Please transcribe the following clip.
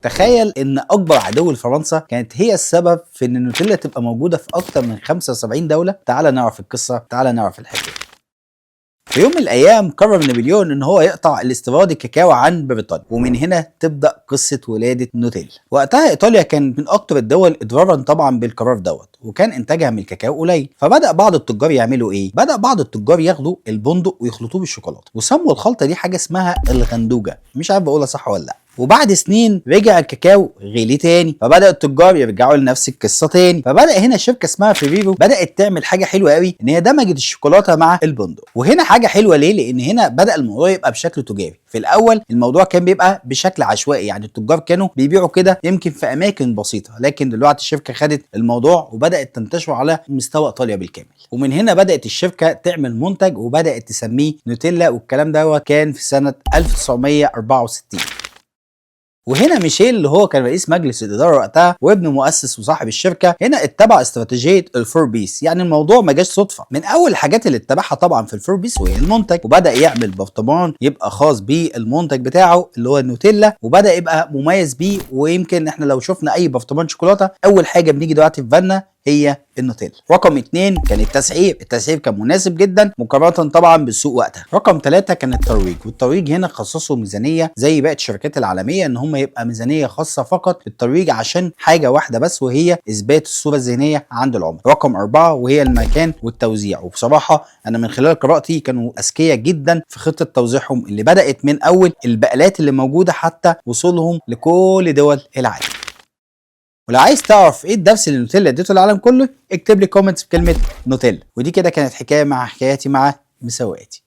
تخيل ان اكبر عدو لفرنسا كانت هي السبب في ان النوتيلا تبقى موجودة في اكتر من 75 دولة. تعال نعرف القصة، تعال نعرف الحكاية. في يوم من الايام قرر نابليون ان هو يقطع الاستيراد الكاكاو عن بريطانيا، ومن هنا تبدا قصة ولاده نوتيلا. وقتها ايطاليا كانت من اكتر الدول اضرارا طبعا بالقرار دوت، وكان انتاجها من الكاكاو قليل. فبدا بعض التجار يعملوا ايه؟ بدا بعض التجار ياخدوا البندق ويخلطوه بالشوكولاته، وسموا الخلطة دي حاجة اسمها الغندوجه، مش عارف بقولها صح ولا لا. وبعد سنين رجع الكاكاو غلي تاني، فبدا التجار يرجعوا لنفس القصة تاني. فبدا هنا شركة اسمها فيريرو بدات تعمل حاجة حلوة قوي، ان هي دمجت الشوكولاتة مع البندق. وهنا حاجة حلوة ليه؟ لان هنا بدا الموضوع يبقى بشكل تجاري. في الاول الموضوع كان بيبقى بشكل عشوائي، يعني التجار كانوا بيبيعوا كده يمكن في اماكن بسيطة، لكن دلوقتي الشركة خدت الموضوع وبدات تنتشر على مستوى ايطاليا بالكامل. ومن هنا بدات الشركة تعمل منتج وبدات تسميه نوتيلا، والكلام دوت كان في سنة 1964. وهنا ميشيل اللي هو كان رئيس مجلس الادارة وقتها وابن مؤسس وصاحب الشركة، هنا اتبع استراتيجية ال four Ps. يعني الموضوع ما جاش صدفة. من اول الحاجات اللي اتبعها طبعا في ال four Ps وهي المنتج، وبدا يعمل برطمان يبقى خاص بالمنتج بتاعه اللي هو النوتيلا، وبدا يبقى مميز بيه. ويمكن احنا لو شفنا اي برطمان شوكولاتة اول حاجة بنيجي دلوقتي في بالنا هي النوتيلا. رقم 2 كان التسعير، التسعير كان مناسب جدا مقارنة طبعا بالسوق وقتها. رقم 3 كان الترويج، والترويج هنا خصصوا ميزانية زي باقي الشركات العالمية، ان هم يبقى ميزانية خاصة فقط للترويج عشان حاجة واحدة بس، وهي اثبات الصورة الذهنية عند العملاء. رقم 4 وهي المكان والتوزيع، وبصراحة انا من خلال قراءتي كانوا اذكياء جدا في خطة توزيعهم اللي بدأت من اول البقالات اللي موجودة حتى وصولهم لكل دول العالم. ولو عايز تعرف ايه الدرس اللي نوتيلا اديته للعالم كله، اكتب لي comments بكلمه نوتيلا. ودي كده كانت حكاية مع حكاياتي مع مسوقاتي.